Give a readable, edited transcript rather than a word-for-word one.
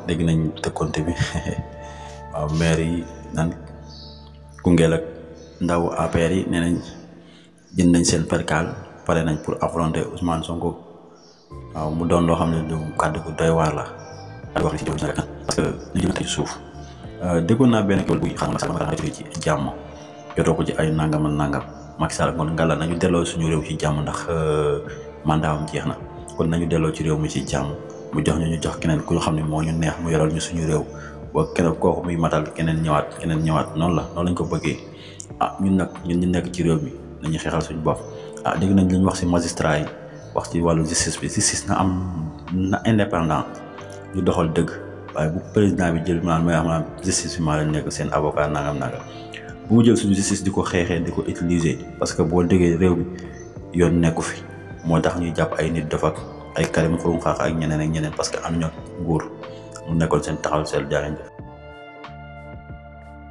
dégg nañ tëkkonte bi waaw maire yi nan Koungheul ak ndaw APR yi nee nañ jënd nañ seen percal pare nañ pour affronter Ousmane Sonko waaw mu doon loo xam ne du kàddu gu doy waar la wax li si jëm parce que ñu ngi ci suuf déggoon naa benn kéwél buy xam nga sax ci jàmm jotoo ko ci ay nangam Macky Sall kon ngalla nañu delloo suñu réew ci jàmm ndax mandatam jeex na kon nañu delloo ci réew mi ci jàmm mu jox ñu jox keneen ku xam ne moo ñu neex mu yoral ñu suñu réew ba keneen kooku muy matal keneen ñëwaat noonu lañ ko bëggee ñun nag ñu nekk ci réew mi nañu xeexal suñu bopp dégg nañ li ñu wax ci magistrat yi wax ci wàllu justice bi justice na indépendant ñu doxal dëgg waaye bu président bi jël maanaam justice bi maa leen nekk seen avocat nangam bu mu jël suñu justice di ko xeexee di ko utiliser parce que boo déggee réew bi yoon nekku fi moo tax ñuy jàpp ay nit def ak ay Karim Xurum Xax ak ñeneen parce que am ñoo nguur mu nekkoon seen taxaw seen jaareen